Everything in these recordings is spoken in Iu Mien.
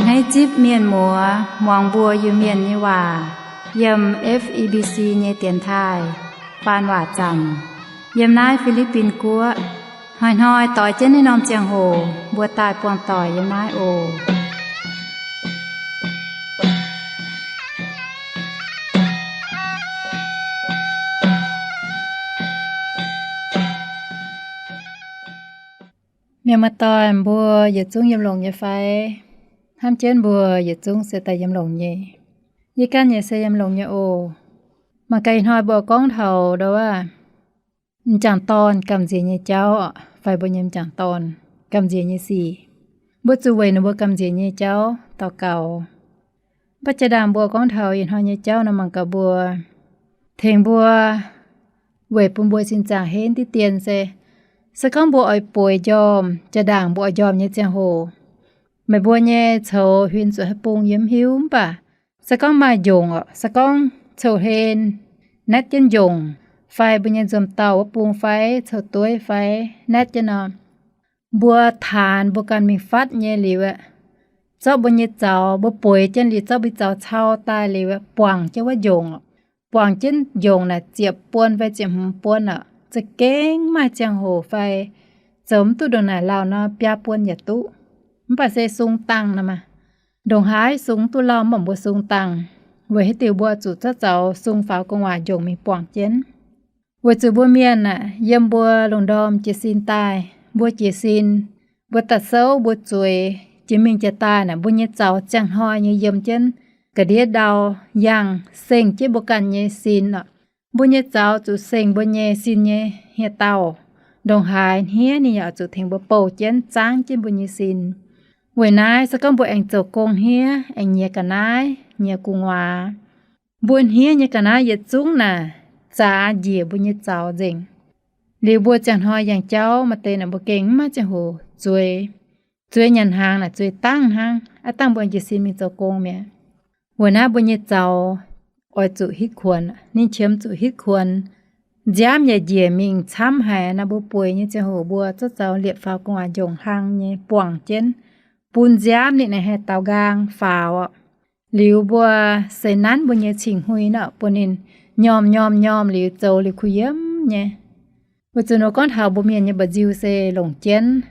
Hneiv zipv mienh muoz muangx mbuo Iu-Mienh nyei waac yiem F E B C nyei dienx taaih faan waac zanc yiem naaiv Fi^li^bin Guoqv. Hnoi-hnoi doix jienv naaiv norm ziangh hoc mbuo daaih buangh doic yiem naaiv oc. Mienh muoz-doic, mbuo yietc zungv yiem longx nyei fai? Hnamv jienv mbuo yietc zungv se daaih yiem longx nyei. Yie ganh yaac se yiem longx nyei oc. Mangc gaax ih hnoi mbuo gorngv taux ndo wuov m'jangc dorn gamh nziex nyei jauv fai mbuo nyei m'jangc dorn gamh nziex nyei sic. Mbuo zuqc weic ninh mbuo gamh nziex nyei jauv daux gaux. Mv baac jaa-ndaangc mbuo gorngv taux ih hnoi nyei jauv nor, mangc gaax mbuo tengx mbuo weic bun mbuo sin zaangc henv diqv dien se, se gorngv mbuo oix bueix njormh, jaa-ndaangc mbuo oix njormh nyei ziangh hoc, meih mbuo nyei coux huin zuqc haaix bung yie mv hiuv, mv baac se gorngv maaih njongc oc, se gorngv coux-hlen naetv jienv njongc, fai mbuo nyei nzuonx dauh wuov bung fai coux-dueiv fai naetv jienv nor, mbuo taanx mbuo ganh mingh fatv nyei liuz aeqv, zorqv mbuo nyei zaux, mbuo bueix jienv liuz zorqv mbuo zaux cau daaih liuz aeqv, buangc jienv wuov njongc, buangc jienv njongc naaic ziepc buon fai ziepc hmz buon oc, za'gengh maaih ziangh hoc fai zoux mv duqv ndongc naaic lauh nor, biaa buon yaac duqv. Mv baac se sung dangh nor maah. Ndongc haaix sung mv duqv lauh, mv baac mbuo sung dangh, weic haaix diuc mbuo zuqc zorqv zaux sung faaux gu'nguaaic njongc mingh buangc jienv. Weic zuqc mbuo mienh aeqv, yiem mbuo lungh ndorm jiez sin daaih, mbuo jiez sin, mbuo da'souv, mbuo zueiz, jiex mingh jiex daaih naaic, mbuo nyei zaux ziangh hnoi nyei yiem jienv ga'ndiev ndau, yangh seng jienv mbuo ganh nyei sin oc. Mbuo nyei zaux zuqc seng mbuo nyei sin nyei hniev-daauh. Ndongc haaix hniev ninh yaac zuqc tengx mbuo bouh jienv, zaangv jienv mbuo nyei sin. Weic naaiv se gorngv mbuo aengx zoux gong hniev, aengx nyiex ga'naaiv, nyiex gu'nguaaz, mbuo hniev nyei ga'naaiv yietc zungv naaic zaax njiec mbuo nyei zaux nzengc. Liuz mbuo ziangh hnoi yangh jauv maaih deix naaic mbuo gengh mv maaih ziangh hoc zueiz. Zueiz nyanc hnaangx naaic zueiz dangh hnangv, aav dangh mbuo jiez sin mingh zoux gong mi'aqv. Weic naaiv mbuo nyei zaux oix zuqc hitv kuonx, ninh qiemx zuqc hitv kuonx. Nziaamv yaac njiec mingh camv haic nor, mbuo bueix nyei ziangh hoc mbuo zorqv zaux liepc faaux gu'nguaaic njongc hlang nyei buangc jienv, bun nziaamv ninh aengx haih daaux nqaang faaux oc. Liuz mbuo seix nanv mbuo nyei cing-hui nor, bun ninh nyormh nyormh nyormh liuz zoux liuz kuh yiem nyei. Weic zuqc nor gorngv taux mbuo mienh nyei mba'nziu se longc jienv.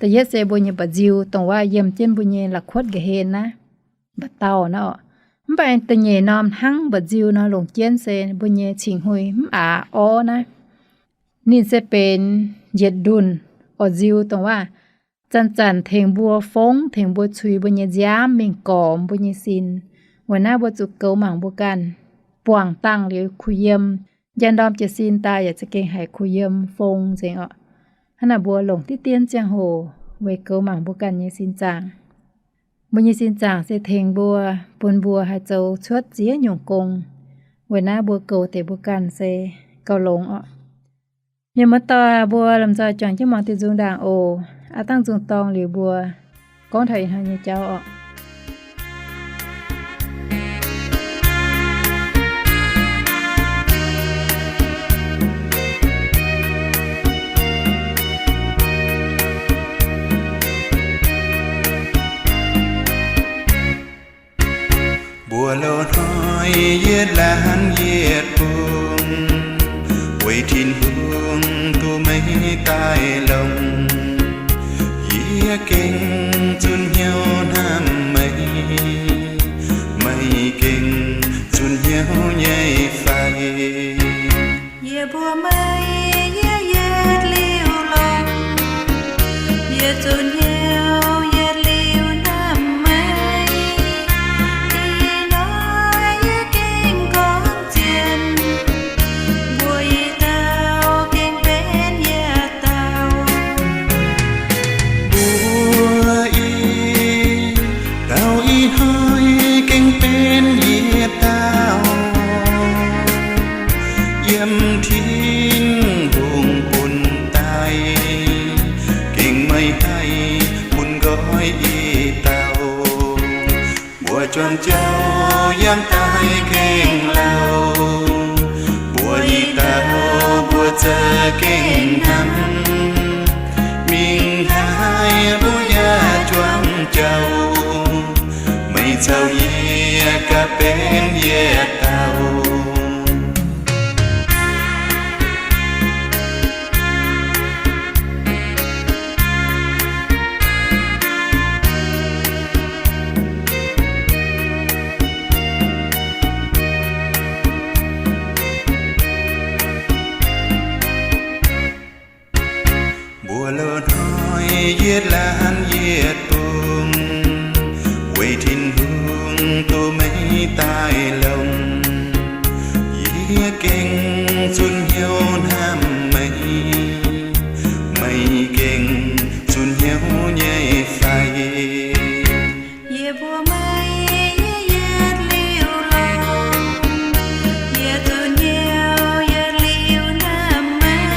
Da'yietv se mbuo nyei mba'nziu dongh wuov yiem jienv mbuo nyei la'kuotv nqa'hlen naaiv, mba'dauh nor. Mv baac da'nyeic norm hnangv mba'nziu nor longc jienv se mbuo nyei cing-hui mv aax orv naaiv. Ninh se benx yietc ndunh orv nziu dongh wuov zanc-zanc tengx mbuo fongv, tengx mbuo cuix mbuo nyei nziaamv mingh gormx mbuo nyei sin. Weic naaiv mbuo zuqc goux mangc mbuo ganh, buangc dangh liuz kuh yiem. Njang ndorm jiez sin daaih yaac za'gengh haiz kuh yiem fong nzengc oc. Hnangv naaic mbuo longc diqv dien ziangh hoc weic goux mangc mbuo ganh nyei sin zaangc. Mbuo nyei sin zaangc se tengx mbuo, bun mbuo haih zoux cuotv ziex nyungc gong. Weic naaiv mbuo goux deix mbuo ganh se gauh longx oc. Mienh muoz-doic, mbuo lomh nzoih juangc jienv muangx diuh nzung ndaangc oc. Aav dangh nzung dorngh liuz mbuo gorngv taux ih hnoi nyei jauv oc. Mbuo loz-hnoi yietc laanh yietc bung, weic Tin-Hungh duqv meih daaih longc. Yie gengh zunc hnyouv hnamv meih, meih gengh zunc hnyouv nyei fai? Yie mbuox meih, yie yietc liuz longc, yie zunc hnyouv yietc liuz hnamv meih. Ih hnoi yie gengh gorngv zien, mbuox yietc dauh gengh benx yietc dauh. Mbuox yietc dauh ih hnoi gengh benx yietc dauh. Yiem Tin-Hungh bun daaih, gengh meih haih bun nqoi ih dauh. Mbuo juang jauv yangh daaih gengh lauh, mbuox ih dauh mbuo za'gengh hnamv. Mingh haaix mbuo yaac juang jauv. caux yie gapv benx yietc dauh. Mbuo loz-hnoi yietc laanh yietc bung, weic Tin-Hungh duqv meih daaih longc. Yie gengh zunc hnyouv hnamv meih, meih gengh zunc hnyouv nyei fai? Yie mbuox meih, yie yietc liuz longc, yie zunc hnyouv yietc liuz hnamv meih.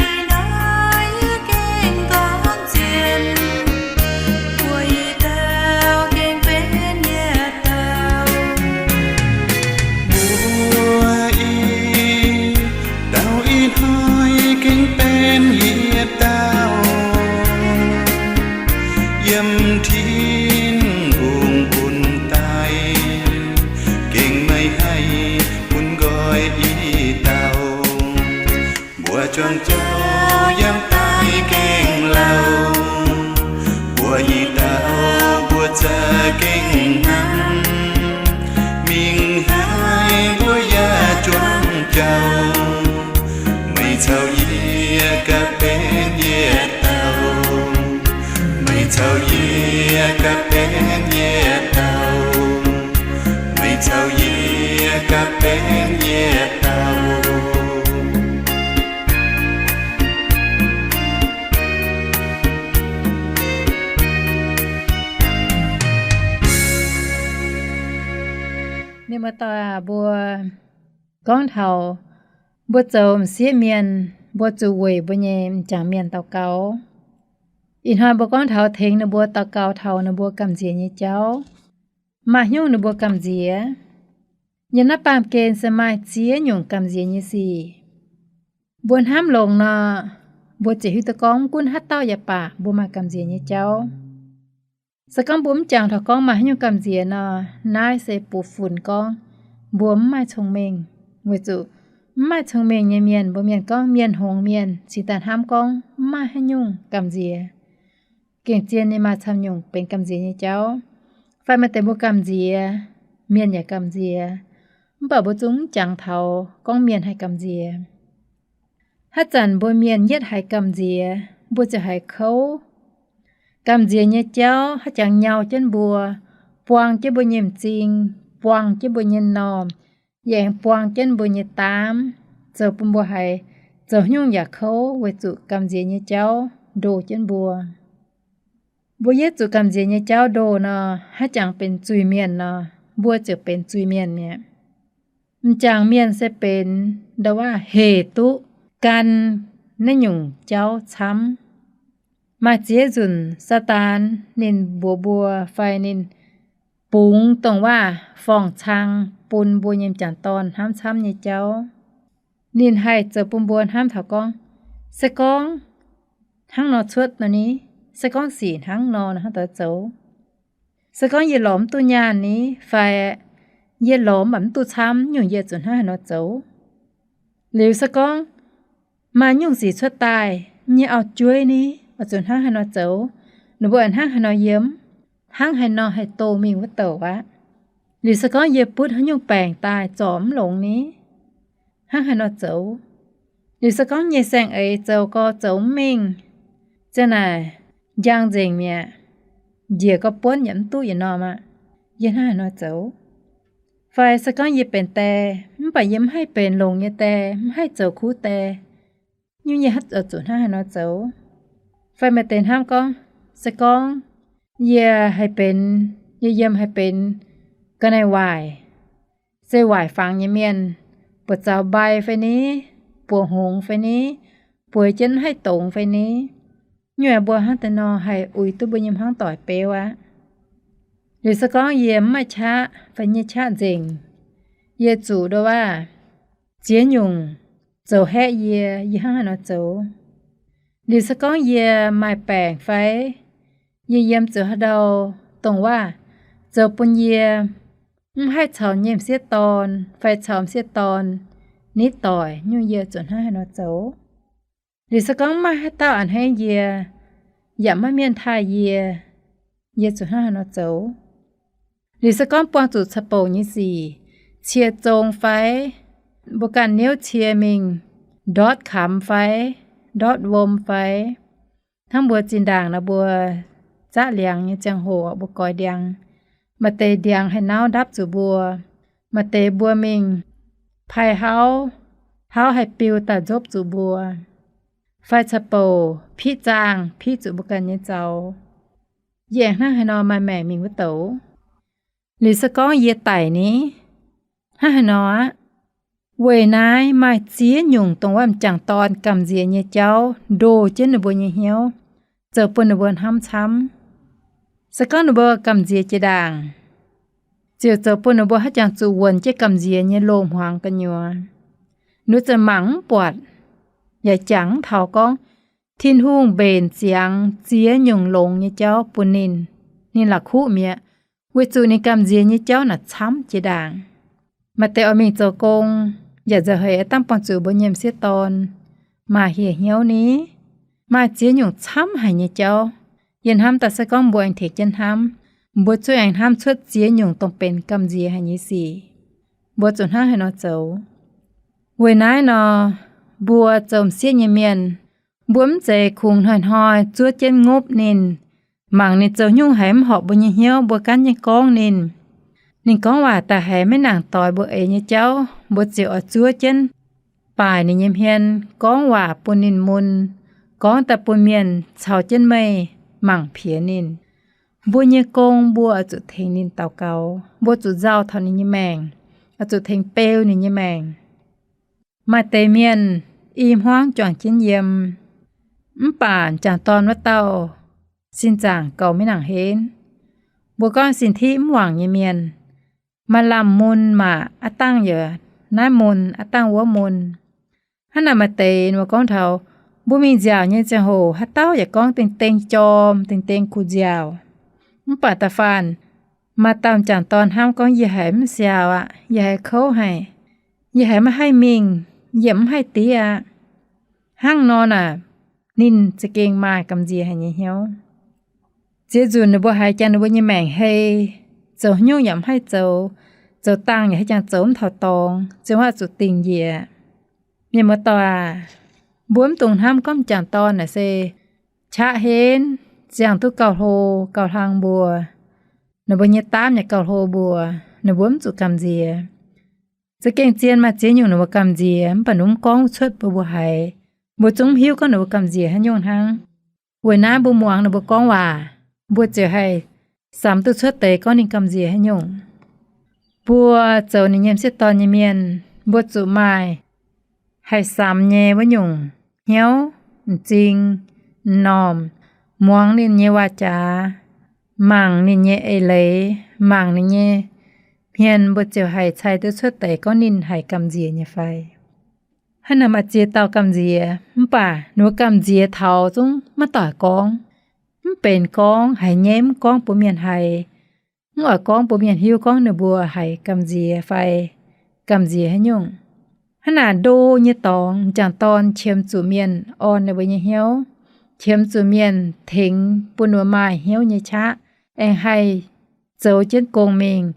Ih hnoi yie gengh gorngv zien, mbuox yie dauh gengh benx yietc dauh. Mbuox ih dauh ih hnoi gengh benx yietc dauh. Yiem Tin-Hungh bun daaih, gengh meih haih bun nqoi ih dauh. Mbuo juangc jouh yangh daaih gengh lauh, mbuo ih dauh mbuo za'gengh hnamv. Mingh haaix mbuo yaac juangc jouh, meih caux yie gapv benx yietc dauh. Meih caux yie gapv benx yietc dauh. Meih caux yie gapv benx yietc dauh. Mienh muoz-doic aac, mbuo gorngv taux mbuo zoux m'sieqv mienh, mbuo zuqc weic mbuo nyei m'jangc mienh daux gaux. Ih hnoi mbuo gorngv taux tengx ninh mbuo daux gaux taux ninh mbuo gamh nziex nyei jauv, maaih haaix nyungc ninh mbuo gamh nziex. Yiem naaiv baamh gen se maaih ziex nyungc gamh nziex nyei sic. Mbuo hnamv longx nor, mbuo ziouc hiuv duqv gorngv mv gunv haaix dauh yaac baac mbuo maaih gamh nziex nyei jauv. Se gorngv mbuo mv jangx taux gorngv maaih haaix nyungc gamh nziex nor, naaiv se bun funx gorngv mbuo mv maaih cong-mengh. Weic zuqc mv maaih cong-mengh nyei mienh, mbuo mienh gorngv mienh hngongx mienh cingx daaih hnamv gorngv mv maaih haaix nyungc gamh nziex. Gengh zien ninh maaih camv nyungc benx gamh nziex nyei jauv. Fai maaih deix mbuo gamh nziex, mienh yaac gamh nziex, mv baac mbuo zungv mv jangx taux gorngv mienh haih gamh nziex. Haaix zanc mbuo mienh yietv haiz gamh nziex, mbuo ziouc haiz kouv. Gamh nziex nyei jauv haaix jangx nyau jienv mbuo, buang jienv mbuo nyei m'zing, buang jienv mbuo nyei m'normh, yaac aengx buang jienv mbuo nyei daamv, zoux bun mbuo haiz zoux haaix nyungc yaac kouv weic zuqc gamh nziex nyei jauv ndoh jienv mbuo. Mbuo yietv zuqc gamh nziex nyei jauv ndoh nor, haaix jangx benx zuiz-mienh nor, mbuo ziouc benx zuiz-mienh mi'aqv. M'jangc mienh se benx ndau-waav hec duqv gan naaiv nyungc jauv camv. Maaih ziex nzunc Saadaan ninh mbuox mbuo fai ninh bungx dongh waav-forng-cang bun mbuo nyei m'jangc dorn hnamv camv nyei jauv. Ninh haih zoux bun mbuo hnamv taux gorngv, se gorngv hnangv nor cuotv nor ni, se gorngv sic hnangv nor nor hnangv doix zoux. Se gorngv yie lorz mv duqv nyaanh ni, fai yie lorz mv baac mv duqv camv nyungc, yie zuqc hnangv haaix nor zoux. Liuz se gorngv maaih nyungc sic cuotv daaih nyei auv-jueiv ni, oix zuqc hnangv haaix nor zoux, ninh mbuo hnangv haaix nor yiem, hnangv haaix nor haih doh mingh wuov douc aqv. Liuz se gorngv yie butv haaix nyungc baengc daaih zorc mv longx ni, hnangv haaix nor zoux. Liuz se gorngv nyei saeng-eix zoux gau zoux mv mengh, ziang naaic njang nzengc mi'aqv, njiec gau buonv yaac mv duqv yietc norm aqv, yie hnangv haaix nor zoux. Fai se gorngv yie benx die, mv baac yie mv haih benx longx nyei die, mv haih zoux kuv die, nyungc yie oix zuqc hnangv haaix nor zoux. Fai maaih deix hnamv gorngv, se gorngv yie haih benx, yie yiem haih benx ga'naaiv waaic, se waaic fangx nyei mienh, buoz-zaux mbai fai ni, buoz-hngongx fai ni, bueix jienv mv haih dongz fai ni, nyungc mbuo hnangv deix nor haih uix duqv mbuo nyei hmuangv doic beu aqv. Liuz se gorngv yie mv maaih qaqv fai nyei qaqv nzengc, yie zuqc ndau-waav ziex nyungc zoux haeqv yie, yie hnangv haaix nor zoux. Liuz se gorngv yie maaih baengc fai yie yiem zoux haaix ndau dongh waac zoux bun yie mv haih caux nyei m'sieqv dorn fai caux m'sieqv dorn nitv doic nyungc, yie zuqc hnangv haaix nor zoux? Liuz se gorngv maiv maaih haaix dauh a'hneiv yie, yaac maiv maaih mienh taaih yie, yie zuqc hnangv haaix nor zoux? Liuz se gorngv buangh zuqc ca'bouc nyei sic, cie zong fai, mbuo ganh niouv cie mingh ndortv kamx fai, ndortv wuom fai, hnangv mbuo zinh ndaangc nor mbuo zaqv liangx nyei ziangh hoc mbuo goix ndiangx, maaih deix ndiangx haih nauv ndapv zuqc mbuo, maaih deix mbuo mingh pai hlauv, hlauv haih biu daaih nzopv zuqc mbuo, fai ca'bouc piqv zaangh piqv zuqc mbuo ganh nyei zaux. Yie aengx hnangv haaix nor maaih maengc mingh wuov douc? Liuz se gorngv yie daic ni, hnangv haaix nor aqv? Weic naaiv maaih ziex nyungc dongh wuov m'jangc dorn gamh nziex nyei jauv ndoh jienv ninh mbuo nyei hnyouv, zoux bun ninh mbuo hnamv camv. Se gorngv ninh mbuo gamh nziex jiex ndaangc, ziouc zoux bun ninh mbuo haaix jangx zuqc wuonx jienv gamh nziex nyei loz-hmuangx gu'nyuoz. Ninh mbuo ziouc mangc mv buatc, yaac jangx mv taux gorngv Tin-Hungh mbenc ziangx ziex nyungc longx nyei jauv bun ninh, ninh la'kuqv mi'aqv, weic zuqc ninh gamh nziex nyei jauv naaic camv jiex ndaangc. Maaih deix oix mingh zoux gong, yaac nzauh heix aav dangh buangh zuqc mbuo nyei m'sieqv dorn maaih hieh hnyouv ni. Maaih ziex nyungc camv haic nyei jauv. Yie hnamv daaih se gorngv mbuo aengx tengx jienv hnamv, mbuo zuqc aengx hnamv cuotv ziex nyungc dongh benx gamh nziex haic nyei sic, mbuo zuqc hnangv haaix nor zoux. Weic naaiv nor, mbuo zoux m'sieqv nyei mienh, mbuo mv zeiz kungx hnoi-hnoi zuov jienv ngopv ninh, mangc ninh zoux nyungc haiz mv horpc mbuo nyei hnyouv mbuo gaanv nyei gorngv ninh. Ninh gorngv waac daaih haiz maiv nangc doix mbuo eix nyei jauv, mbuo ziouc oix zuov jienv baaic ninh nyei hmien, gorngv waac bun ninh mun, gorngv daaih bun mienh caux jienv meih mangc piex ninh. Mbuo nyei gong mbuo oix zuqc tengx ninh daux gaux, mbuo zuqc nzauh taux ninh nyei maengc, oix zuqc tengx beu ninh nyei maengc. Maaih deix mienh i hmuangv juangc jienv yiem, mv baac m'jangc dorn wuov dauh sin zaangc goux maiv nangc henv. Mbuo gorngv sin-tiqv mv wangc nyei mienh, maaih lamh mun maah, aav dangh yaac naaiv mun, aav dangh wuov mun. Hnangv naaic maaih deix mbuo gorngv taux mbuo mingh nziaauc nyei ziangh hoc haaix dauh yaac gorngv ding deng jorm, ding deng kuh nziaauc. Mv baac da'faanh maaih dauh m'jangc dorn hnamv gorngv, yie haiz mv siaaux aqv, yie haiz kouv haic, yie haiz maiv haih mingh, yie mv haih diev aqv. Hnangv nor naaic, ninh za'gengh maaih gamh nziex haic nyei hnyouv. Ziex nzunc ninh mbuo haiz jangx ninh mbuo nyei maengc hei, zoux nyungc yaac mv haih zoux, zoux dangh yaac haih jangx zoux mv taux dorngx, ziouc maiv zuqc dingc njiec. Mienh muoz-doic aac, mbuo mv dungx hnamv gorngv m'jangc dorn naaic se qaqv henv, ziangh duqv gauh hlo gauh hlang mbuo, ninh mbuo nyei daamv yaac gauh hlo mbuo, ninh mbuo mv zuqc gamh nziex. Za'gengh zien maaih ziex nyungc ninh mbuo gamh nziex, mv baac ninh mv gorngv cuotv bun mbuo haiz. Mbuo zungv mv hiuv gorngv ninh mbuo gamh nziex haaix nyungc hnangv. Weic naaiv mbuo muangx ninh mbuo gorngv waac, mbuo ziouc haih samx duqv cuotv deix gorngv ninh gamh nziex haaix nyungc. Mbuo zoux ninh nyei m'sieqv dorn nyei mienh, mbuo zuqc maaih haih samx nyei wuov nyungc hnyouv, m'zing, m'normh, muangx ninh nyei waac-jaax, mangc ninh nyei eix leiz, mangc ninh nyei hmien, mbuo ziouc haih cai duqv cuotv deix gorngv ninh haiz gamh nziex nyei fai. Hnangv naaic maaih ziex dauh gamh nziex, mv baac ninh mbuo gamh nziex taux zungv maiv doic gorngv, mv benx gorngv, haiz nyei mv gorngv bun mienh haiz, mv oix gorngv bun mienh hiuv gorngv ninh mbuo haiz gamh nziex fai gamh nziex haaix nyungc. Hnangv naaic ndo nyei dorngx, m'jangc dorn qiemx zuqc mienh orn ninh mbuo nyei hnyouv, qiemx zuqc mienh tengx bun ninh mbuo maaih hnyouv nyei qaqv, aengx haih zoux jienv gong mingh,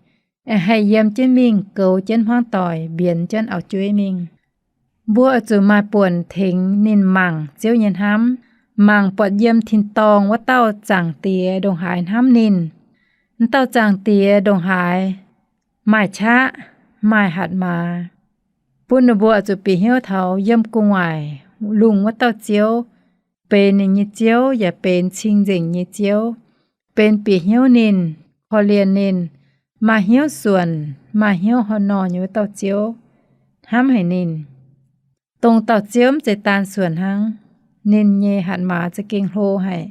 aengx haih yiem jienv mingh goux jienv hmuangv doic, mbienx jienv auv-jueiv mingh. Mbuo oix zuqc maaih buonc tengx ninh mangc Ziouv nyei hnamv, mangc buatc yiem tin-dorngh wuov dauh Zaangc Diex ndongc haaix hnamv ninh. M'dauh Zaangc Diex ndongc haaix maaih qaqv, maaih hatc maaz, bun ninh mbuo oix zuqc bieqc hnyouv taux yiem gu'nguaaic lungh wuov dauh Ziouv, benx ninh nyei Ziouv yaac benx cing-nzengc nyei Ziouv, benx bieqc hnyouv ninh, korv-lienh ninh, maaih hnyouv suonc, maaih hnyouv horh nor nyei wuov dauh Ziouv, hnamv haic ninh. Dongh dauh Ziouv mv zeiz daan suonc hnangv, ninh nyei hatc maaz za'gengh hlo haic.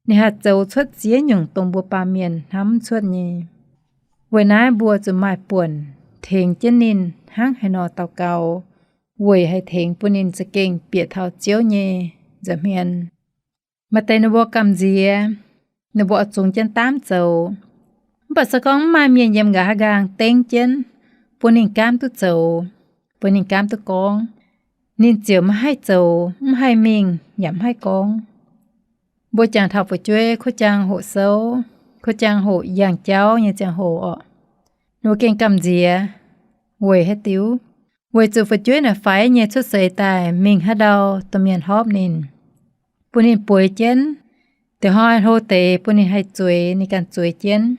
Ninh haih zoux cuotv ziex nyungc dongh mbuo baamh mienh hnamv cuotv nyei. Weic naaiv mbuo zuqc maaih buonc tengx jienv ninh hnangv haaix nor daux gaux, weic haih tengx bun ninh za'gengh bieqc taux Ziouv nyei nza'hmien. Maaih deix ninh mbuo gamh nziex, ninh mbuo oix zungx jienv daamv zoux. Mv baac se gorngv mv maaih mienh yiem nqa'haav nqaang dengv jienv, bun ninh gaamv duqv zoux, bun ninh gaamv duqv gorngv, ninh ziouc maiv haih zoux, mv haih mingh, yaac mv haih gorngv. Mbuo jangx taux fu'jueiv kuv jaang hoqc souv, kuv jaang hoqc yangh jauv nyei ziangh hoc orqc, ninh mbuo gengh gamh nziex weic haaix diuc? Weic zuqc fu'jueiv naaic faix nyei cuotv seix daaih mingh haaix ndau, domh mienh hlorpv ninh, bun ninh bueix jienv. Deix hnoi hlo deix bun ninh haih zueiz, ninh ganh zueiz jienv.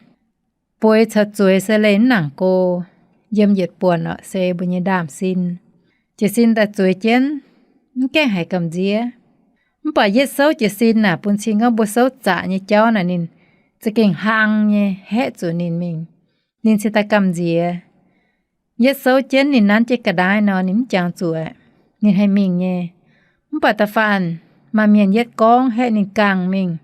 Bueix caux zueiz se leih mv nangc go. Yiem yietc buonc orqc se mbuo nyei ndaamv-sin. Jiez sin daaih zueiz jienv, mv gaengh haiz gamh nziex. Mv baac yietv souv jiez sin naaic, bun cing gorngv mbuo souv zaqc nyei jauv naaic, ninh za'gengh hlang nyei haeqv zuqc ninh mingh. Ninh cingx daaih gamh nziex. Yietv souv jienv ninh nanv jienv ga'naaiv nor, ninh mv jangx zuqc, ninh haih mingh nyei. Mv baac da'faanh maaih mienh yietv gorngv haeqv ninh gangh mingh,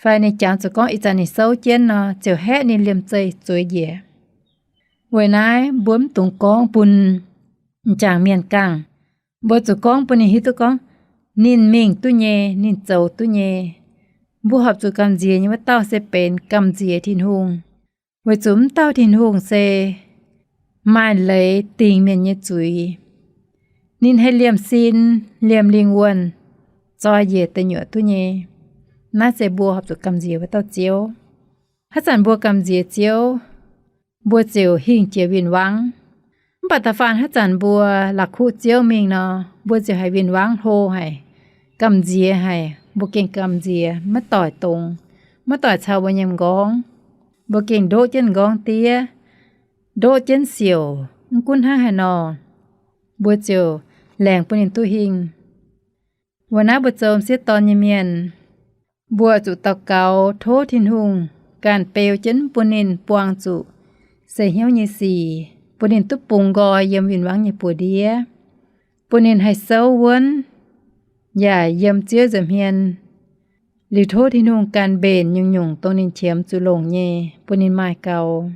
fai ninh jangx zuqc gorngv ih zanc ninh souv jienv nor, ziouc haeqv ninh liemh zeih zueiz njiec. Weic naaiv mbuo mv dungx gorngv bun m'jangc mienh gangh. Mbuo zuqc gorngv bun ninh hiuv duqv gorngv ninh mingh duqv nyei, ninh zoux duqv nyei. Mbuo horpc zuqc gamh nziex nyei wuov dauh se benx gamh nziex Tin-Hungh. Weic zuqc mv dauh Tin-Hungh se maaih leiz dingc mienh nyei zuiz. Ninh haih liemh sin, liemh lingh wuonh, zoi njiec deic nyuoqc duqv nyei. Naaiv se mbuo horpc zuqc gamh nziex wuov dauh Ziouv. Haaix zanc mbuo gamh nziex Ziouv, mbuo ziouc hingh jiex win-wangv. Mv baac da'faanh haaix zanc mbuo la'kuqv Ziouv mingh nor, mbuo ziouc haiz win-wangv hlo haic, gamh nziex haic. Mbuo gengh gamh nziex maiv doic dongz, maiv doic caux mbuo nyei m'nqorngv. Mbuo gengh ndoqv jienv m'nqorngv diev, ndoqv jienv siouc. Mv gunv hnangv haaix nor, mbuo ziouc laengz bun ninh duqv hingh. Weic naaiv mbuo zoux m'sieqv dorn nyei mienh, mbuo zuqc daux gaux tov Tin-Hungh ganh beu jienv mv bun ninh buang zuqc seix hnyouv nyei sic, bun ninh duqv bungx nqoi yiem win-wangv nyei buoz-ndiev, bun ninh haih souv wuonv, yaac yiem Ziouv nza'hmien. Liuz tov Tin-Hungh ganh mbenc nyungc-nyungc dongh ninh qiemx zuqc longc nyei bun ninh maaih gaux.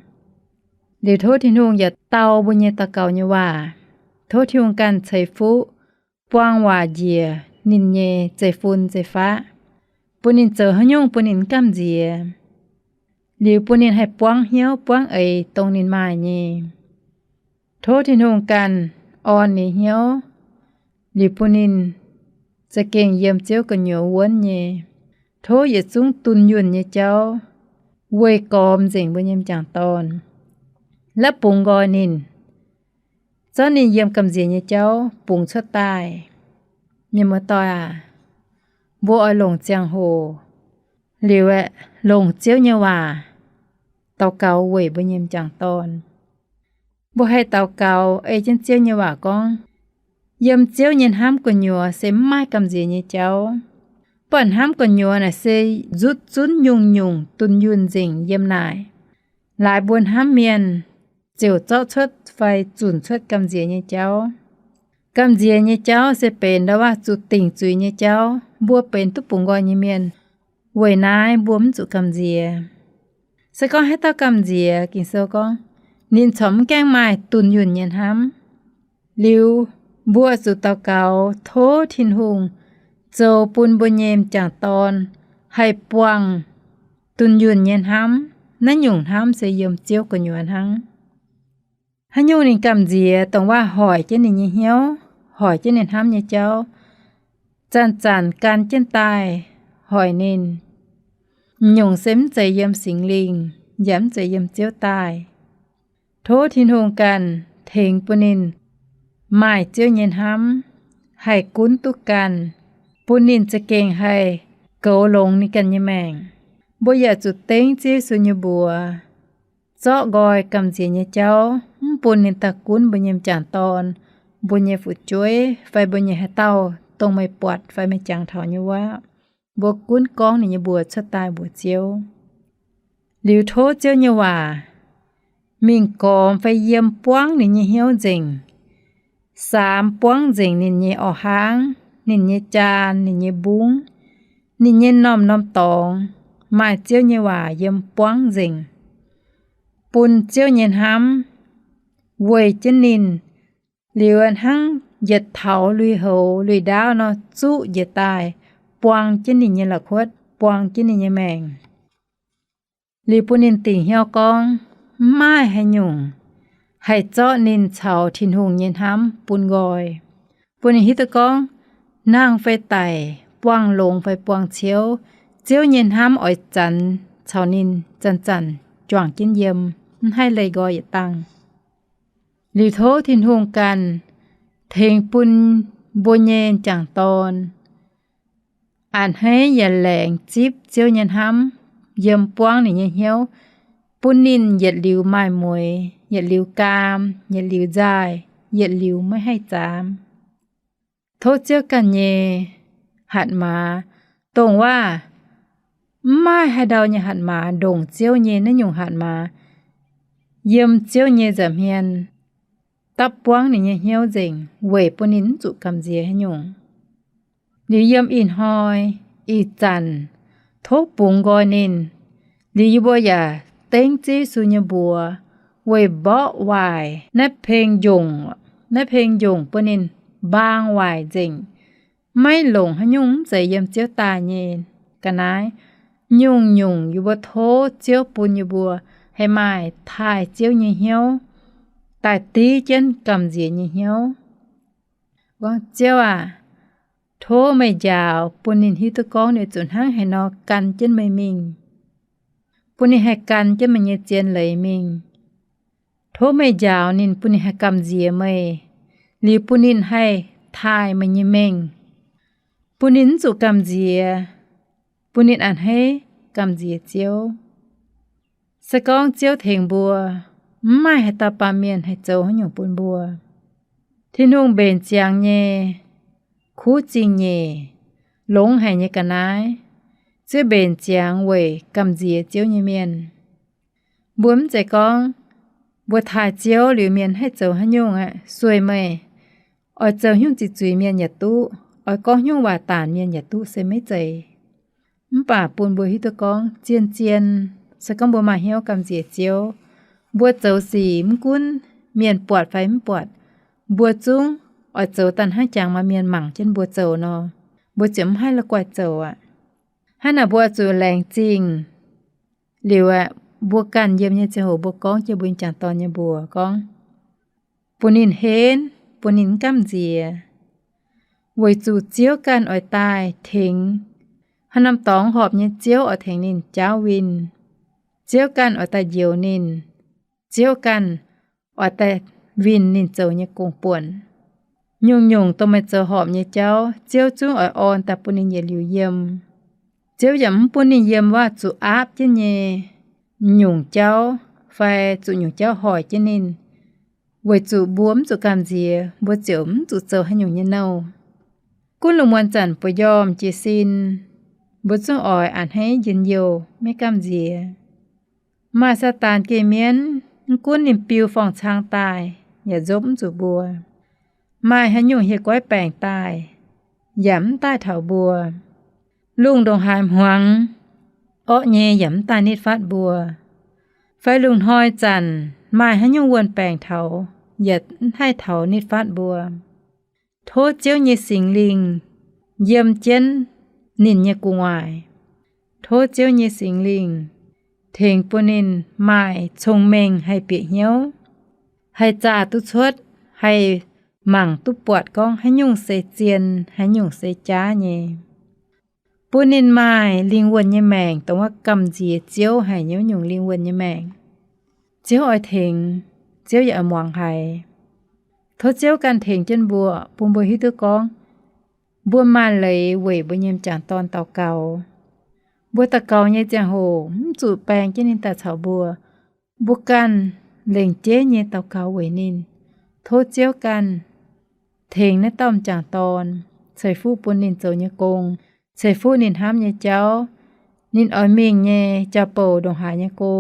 Liuz tov Tin-Hungh yaac dau mbuo nyei daux gaux nyei waac. Tov Tin-Hungh ganh ceix fuqv buang waac njiec ninh nyei zeiv-fun zeiv-faqv, bun ninh zoux haaix nyungc bun ninh mv gamh nziex, liuz bun ninh haih buangv hnyouv buangv eix dongh ninh maaih nyei. Tov Tin-Hungh ganh orn ninh hnyouv, liuz bun ninh za'gengh yiem Ziouv gu'nyuoz wuonv nyei. Tov yietc zungv dunh yunh nyei jauv weih gormx nzengc mbuo nyei m'jangc dorn, la'bungx nqoi ninh, zorqv ninh yiem gamh nziex nyei jauv bungx cuotv daaih. Mienh muoz-doic aac, mbuo oix longc ziangh hoc liuz aeqv, longc Ziouv nyei waac daux gaux weic mbuo nyei m'jangc dorn. Mbuo haih daux gaux ei jienv Ziouv nyei waac gorngv, yiem Ziouv nyei hnamv gu'nyuoz se mv maaih gamh nziex nyei jauv. Mv baac hnamv gu'nyuoz naaic se nzutv zunv nyungc-nyungc dunh yunh nzengc yiem naaic. Laaix mbuo hnamv mienh ziouc zorqv cuotv fai zunc cuotv gamh nziex nyei jauv. Gamh nziex nyei jauv se benx ndau-waac zuqc dingc zuiz nyei jauv. Mbuo benx duqv bungx nqoi nyei mienh, weic naaiv mbuo mv zuqc gamh nziex. Se gorngv haaix dauh gamh nziex, Ging-Sou gorngv, ninh corc mv gaengh maaih dunh yunh nyei hnamv. Liuz, mbuo zuqc daux gaux tov Tin-Hungh zoux bun mbuo nyei m'jangc dorn haih buangh dunh yunh nyei hnamv. Naaiv nyungc hnamv se yiem Ziouv gu'nyuoz hnangv. Haaix nyungc ninh gamh nziex, dongh waac hoic jienv ninh nyei hnyouv, hoic jienv ninh hnamv nyei jauv, zanc-zanc gan jienv daaih hoic ninh, nyungc se mv zeiz yiem Singx Lingh, yaac mv zeiz yiem Ziouv daaih. Tov Tin-Hungh ganh tengx bun ninh maaih Ziouv nyei hnamv, haih gunv duqv ganh, bun ninh za'gengh haih goux longx ninh ganh nyei maengc. Mbuo yaac zuqc dengv Ziouv Yesu nyei mbuox, zorqv nqoi gamh nziex nyei jauv, mv bun ninh daaih gunv mbuo nyei m'jangc dorn, mbuo nyei fu'jueiv, fai mbuo nyei haaix dauh dongh meih buatc fai meih jangx taux nyei wuov. Mbuo gunv gorngv ninh nyei mbuox cuotv daaih mbuox Ziouv. Liuz tov Ziouv nyei waac mingh gormx fai yiem buangv ninh nyei hnyouv nzengc, saamx buangv nzengc ninh nyei orqc hlaangv, ninh nyei jaan, ninh nyei mbungv, ninh nyei norm-norm dorngx, maaih Ziouv nyei waac yiem buangv nzengc, bun Ziouv nyei hnamv weih jienv ninh, liuz hnangv yietc taux lui-houx lui-ndaauv nor zuqv njiec daaih, buang jienv ninh nyei la'kuotv, buang jienv ninh nyei maengc. liuz bun ninh dingc hnyouv gorngv mv maaih haaix nyungc haih zorqv ninh caux Tin-Hungh nyei hnamv bun nqoi. Bun ninh hiuv duqv gorngv, nangh fai daic, buangh longx fai buangh ciouv, Ziouv nyei hnamv oix zanc caux ninh zanc-zanc juangc jienv yiem, mv haih leih nqoi yietc dangh. Liuz tov Tin-Hungh ganh tengx bun mbuo nyei m'jangc dorn a'hneiv yaac laengz zipv Ziouv nyei hnamv, yiem buangv ninh nyei hnyouv, bun ninh yietc liuz maaih mueix, yietc liuz gaam, yietc liuz nzaaih, yietc liuz maiv haih zaamx. Tov Ziouv ganh nyei hatc maaz, dongh waac mv maaih haaix ndau nyei hatc maaz, ndongc Ziouv nyei naaiv nyungc hatc maaz, yiem Ziouv nyei nza'hmien dapv buangv ninh nyei hnyouv nzengc weic bun ninh mv zuqc gamh nziex haaix nyungc. Liuz yiem ih hnoi, ih zanc, tov bungx nqoi ninh. Liuz yie mbuo yaac dengv Ziouv Yesu nyei mbuox weic mborqv waaic naaiv peng njongc, naaiv peng njongc bun ninh mbaang waaic nzengc, maiv longc haaix nyungc mv zeiz yiem Ziouv daaih nyei ga'naaiv. Nyungc-nyungc yie mbuo tov Ziouv bun yie mbuo haih maaih taaih Ziouv nyei hnyouv, daaih div jienv gamh nziex nyei hnyouv. Gorngv, Ziouv aac, tov meih njaaux bun ninh hiuv duqv gorngv ninh zuqc hnangv haaix nor gan jienv meih mingh, bun ninh haih gan jienv meih nyei zien leiz mingh. Tov meih njaaux ninh bun ninh haih gamh nziex meih, liuz bun ninh haih taaih meih nyei mengh, bun ninh mv zuqc gamh nziex, bun ninh a'hneiv gamh nziex Ziouv. Se gorngv Ziouv tengx mbuo, mv maaih haaix dauh baamh mienh haih zoux haaix nyungc bun mbuo. Tin-Hungh mbenc ziangx nyei, kuv zingh nyeic, longx haic nyei ga'naaiv, Ziouv mbenc ziangx weic gamh nziex Ziouv nyei mienh. Mbuo mv zeiz gorngv mbuo taaih Ziouv liuz mienh haih zoux haaix nyungc aqv, sueih meih. Oix zoux haaix nyungc ziqc zuiz mienh yaac duqv, oix gorngv haaix nyungc waac daanc mienh yaac duqv, se maiv zeiz. Mv baac bun mbuo hiuv duqv gorngv zien-zien, se gorngv mbuo maaih hnyouv gamh nziex Ziouv, mbuo zoux sic mv gunv mienh buatc fai mv buatc, mbuo zungv oix zoux daaih hnangv jangx maaih mienh mangc jienv mbuo zoux nor, mbuo ziouc mv haih la'guaih zoux aqv. Hnangv naaic mbuo zuqc laengz zingh. Liuz aeqv, mbuo ganh yiem nyei ziangh hoc mbuo gorngv jienv mbuo nyei m'jangc dorn nyei mbuox gorngv, bun ninh henv, bun ninh mv gamh nziex, weic zuqc Ziouv ganh oix daaih tengx. Haaix norm dorngx horpc nyei Ziouv oix tengx ninh jaauv winh. Ziouv ganh oix daaih njoux ninh. Ziouv ganh oix daaih winh ninh zoux nyei gong-buonc. Nyungc-nyungc dongh meih zoux horpc nyei jauv, Ziouv zungv oix orn daaih bun ninh yietc liuz yiem. Ziouv yaac mv bun ninh yiem waac zuqc aapv jienv nyei nyungc jauv fai zuqc nyungc jauv hoic jienv ninh, weic zuqc mbuo mv zuqc gamh nziex, mbuo ziouc mv zuqc zoux haaix nyungc nyei nouh. Gunv lungh muonz zanc bueix njormh jiez sin, mbuo zungv oix a'hneiv njien-youh, maiv gamh nziex. Maaih Saadaan geh mienv, mv gunv ninh biu forng-cang daaih yaac nzopv mv zuqc mbuo. Maaih haaix nyungc hieh guaiv baengc daaih yaac mv daaih taux mbuo. Lungh ndongc haaix hmuangx orqv nyei yaac mv daaih nitv fatv mbuo. Fai lungh hnoi zanc maaih haaix nyungc wuon-baengc taux yaac mv haih taux nitv fatv mbuo. Tov Ziouv nyei Singx Lingh yiem jienv ninh nyei gu'nguaaic. Tov Ziouv nyei Singx Lingh tengx bun ninh maaih cong-mengh haih bieqc hnyouv, haih zaah duqv cuotv, haih mangc duqv buatc gorngv haaix nyungc se zien, haaix nyungc se jaav nyei. Bun ninh maaih lingh wuonh nyei maengc, dongh wuov gamh nziex Ziouv haic nyei wuov nyungc lingh wuonh nyei maengc. Ziouv oix tengx, Ziouv yaac oix muangx haiz. Tov Ziouv ganh tengx jienv mbuo, bun mbuo hiuv duqv gorngv mbuo maaih leiz weic mbuo nyei m'jangc dorn daux gaux. Mbuo daux gaux nyei ziangh hoc mv zuqc baeng jienv ninh daaih caux mbuo. Mbuo ganh lengc jeiv nyei daux gaux weic ninh. Tov Ziouv ganh tengx naaiv dauh m'jangc dorn, ceix fuqv bun ninh zoux nyei gong, ceix fuqv ninh hnamv nyei jauv. Ninh oix mingh nyei jauv-bouc ndongc haaix nyei go,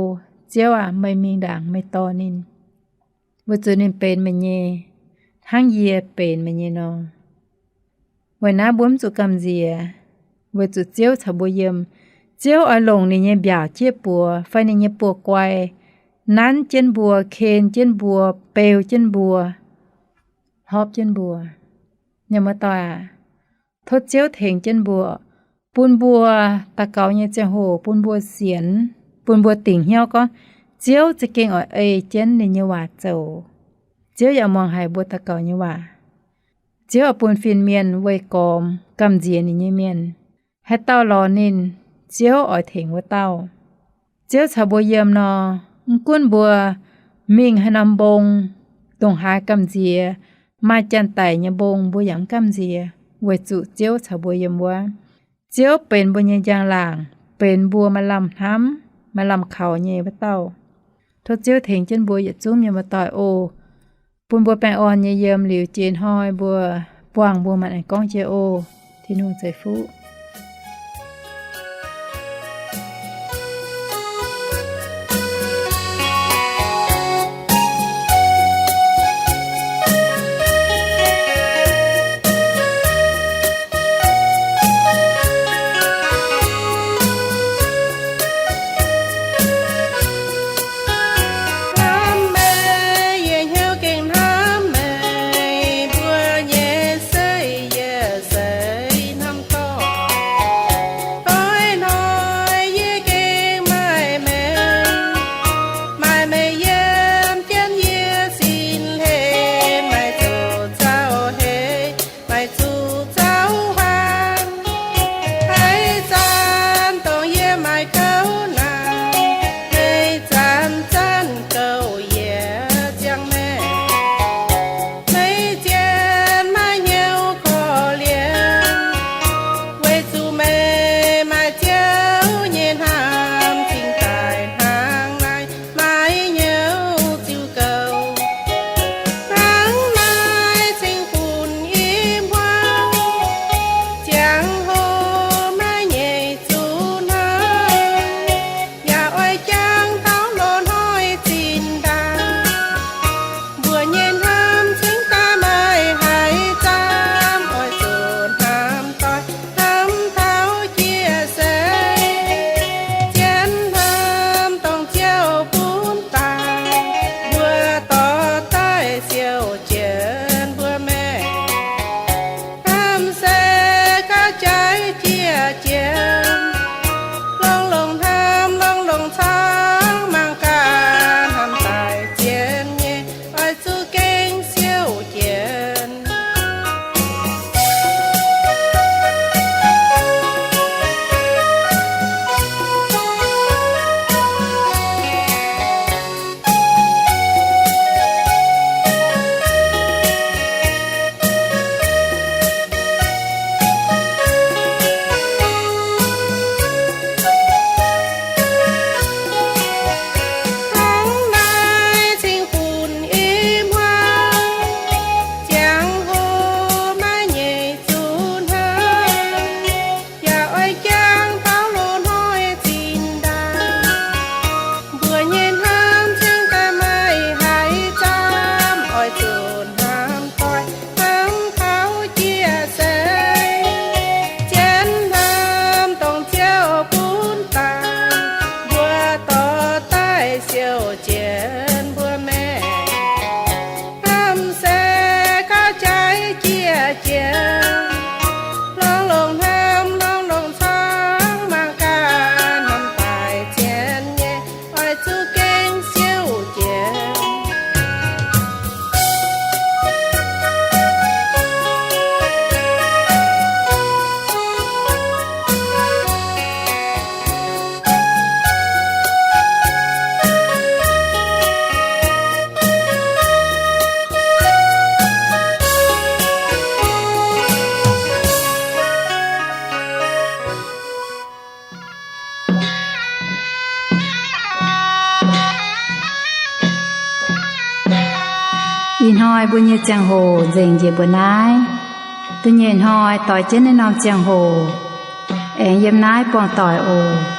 Ziouv aac, meih mingh ndaangc meih dorh ninh, weic zuqc ninh benx meih nyei, hnangv yie benx meih nyei nor. Weic naaiv mbuo mv zuqc gamh nziex, weic zuqc Ziouv caux mbuo yiem. Ziouv oix longc ninh nyei mbiaauc jieqv buoz fai ninh nyei buoz-guai nanv jienv mbuo, ken jienv mbuo, beu jienv mbuo, hlopv jienv mbuo. Mienh muoz-doic aac, tov Ziouv tengx jienv mbuo, bun mbuo daux gaux nyei ziangh hoc bun mbuo sienx, bun mbuo dingc hnyouv gorngv Ziouv za'gengh oix ei jienv ninh nyei waac zoux. Ziouv yaac muangx haic mbuo daux gaux nyei waac. Ziouv oix bun fin-mienh weih gormx gamh nziex ninh nyei mienh. Haaix dauh lorz ninh, Ziouv oix tengx wuov dauh. Ziouv caux mbuo yiem nor, mv gunv mbuo mingh haaix norm mbong, ndongc haaix gamh nziex, maaih janx-daic nyei mbong mbuo yaac mv gamh nziex, weic zuqc Ziouv caux mbuo yiem wuov. Ziouv benx mbuo nyei njang-laangc, benx mbuo maaih lamh hnamv, maaih lamh kaux nyei wuov dauh. Tov Ziouv tengx jienv mbuo yietc zungv mienh muoz-doic oc. Bun mbuo baengh orn nyei yiem liuz, jiex hnoi mbuo buangh mbuo maanc aengx gorngv jiex oc. Tin-Hungh ceix fuqv. Hnamv meih, yie hnyouv gengh hnamv meih, mbuo nyei se yie seix hnamv dorngc. Hnoi-hnoi yie gengh maaih meih, maaih meih yiem jienv yie sin hlen, maaih zuqc zauh heix, maaih zuqc zauh huaang. Haaix zanc dongh yie maaih gouv naanc, meih zanc-zanc gouv yie ziangh maengc. Meih zien maaih hnyouv korv-lienh, weic zuqc meih maaih Ziouv nyei hnamv cingx daaih hnangv naaiv, maaih hnyouv ziouc gouv. Hnangv naaiv cingx funx i hmuangx, ziangh hoc maiv nyeic zuqc hnamv, yaac oix jangx taux loz-hnoi zinh ndaangc. Mbuo nyei hnamv cingx daaih maaih haaix zaamv, oix zuqc hnamv doic hnamv taux jiex seix. Zien hnamv dongh Ziouv bun daaih, mbuo dorh daaih siouc jienv mbuo maengc. Hnamv se gauh jaaix jiex jienv, longx-longx hnamv, longx-longx cangv, mangc gaax hnamv daaih zien nyei, oix zuqc gengh siouc jienv. Hnangv naaiv cingx funx i hmuangx, ziangh hoc maiv nyeic zuqc hnamv, yaac oix jangx taux loz-hnoi zinh ndaangc. Mbuo nyei hnamv cingx daaih maaih haaix zaamv, oix zuqc hnamv doic hnamv taux jiex seix. Zien hnamv dongh Ziouv bun daaih, mbuo dorh daaih siouc jienv mbuo maengc. Hnamv se gauh jaaix jiex jienv, longx-longx hnamv, longx-longx cangv, mangc gaax hnamv daaih zien nyei, oix zuqc gengh siouc jienv. Ih hnoi mbuo nyei ziangh hoc nzengc njiec mbuo naaiv. Da'nyeic hnoi doix jienv naaiv norm ziangh hoc aengx yiem naaiv buangh doic oc.